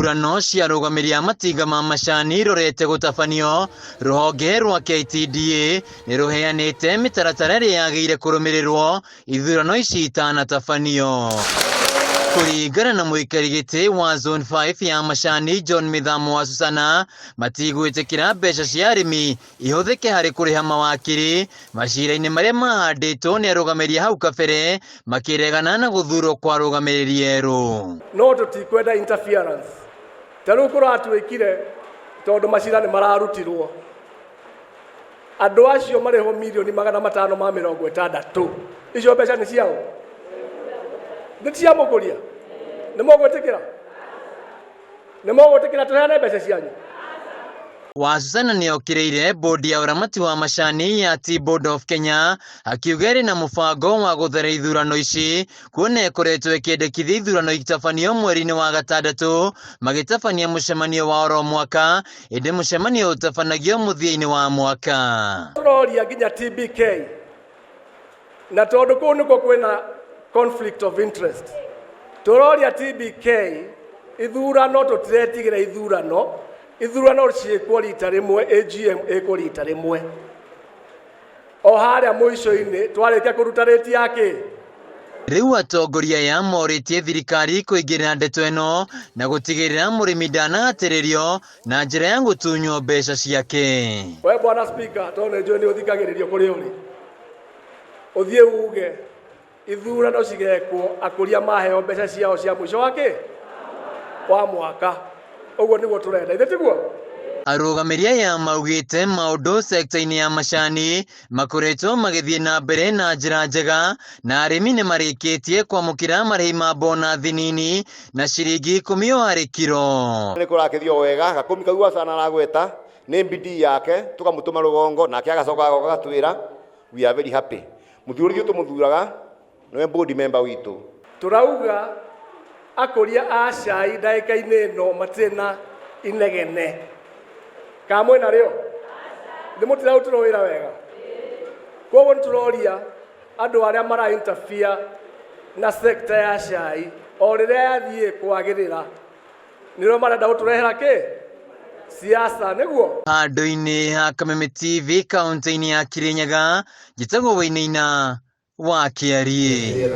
Ithurano cia arũgamĩrĩri a matinga ma macani irorete gũtabanio, rũhonge rwa KTDA nĩ rũheanĩte mĩtaratara ĩrĩa yagĩrĩire kũrũmĩrĩrwo ithurano ici itanatabanio. Kũringana na mũikari gĩtĩ wa Zone 5 ya macani John Mĩthamo wa Susana, matigwĩtĩkĩra mbeca cia arĩmi ihũthĩke harĩ kũrĩha mawakiri macira-inĩ marĩa mahandĩtwo nĩ arũgamĩrĩri hau kabere makĩregana na gũthurwo kwa arũgamĩrĩri erũ. No tũtikwenda interference ta rĩu kũratuĩkire tondũ macira nĩ mararutirwo andũ acio marĩhwo 560,000,000. Icio mbeca nĩ ciao, nĩ cia mũkũria. Nĩ mũgwĩtĩkĩra? Nĩ mũgwĩtĩkĩra tũheane mbeca cianyu? Wasusana nĩokĩrĩire bodi ya ũramati wa macani ya Tea Board of Kenya akiuga ĩrĩ na mũbango wa gũtharia ithurano ici kuona ĩkoretwo ĩkĩendekithia ithurano itabanio mweri-inĩ wa gatandatũ magĩtabania mũcemanio wa oro mwaka ĩndĩ mũcemanio ũtabanagio mũthia-inĩ wa mwaka. Tũroria nginya TBK na tondũ kũu nĩkuo kwĩna conflict of interest, tũroria TBK ithurano, tũtiretigĩra ithurano, ithurano ciĩkwo rita rĩmwe, AGM ĩkwo rita rĩmwe o harĩa mũico-inĩ twarĩkia kũruta rĩti ya kĩ. Rĩu atongoria aya morĩtie thirikari kũingĩrĩra ndeto ĩno na gũtigĩrĩra mũrĩmi ndanahatĩrĩrio na njĩra ya gũtunywo mbeca ciake. We bwana Speaker, tondũ nĩ njũĩ nĩ ũthikagĩrĩrio kũrĩa ũrĩ, ũthiĩ uge ithurano cigekwo akũria maheo mbeca ciao cia mũico wa kĩ wa mwaka. Ũguo nĩguo tũrenda, ithe tiguo? Arũgamĩrĩri aya maugĩte maũndũ sekta-inĩ ya macani makoretwo magĩthiĩ na mbere na njĩra njega na arĩmi nĩ marĩkĩtie kwamũkĩra marĩhi ma bonathi nini na ciringi 10 o harĩ kiro. Nĩ kũrakĩthio wega gakũmi kau acana aragweta nĩ bidii yake tũkamũtũma rũgongo nake agacoka agoka agatwĩra we are very happy. Mũthuri ũrĩa tũmũthuraga nĩwe board member witũ. Tũrauga akũria a cai ndagĩka-inĩ ĩno matirĩ na inegene. Kana mwĩna rĩo? Nĩ mũtirarutĩrwo wĩra wega? Koguo nĩ tũroria andũ arĩa mara interfere na sector ya cai o rĩrĩa yathiĩ kwagĩrĩra nĩrĩo marenda gũtũrehera kĩ siasa nĩguo. Handũ-inĩ ha Kameme TV kaunti-inĩ ya Kirinyaga, njĩtagwo Wainaina wa Kĩariĩ.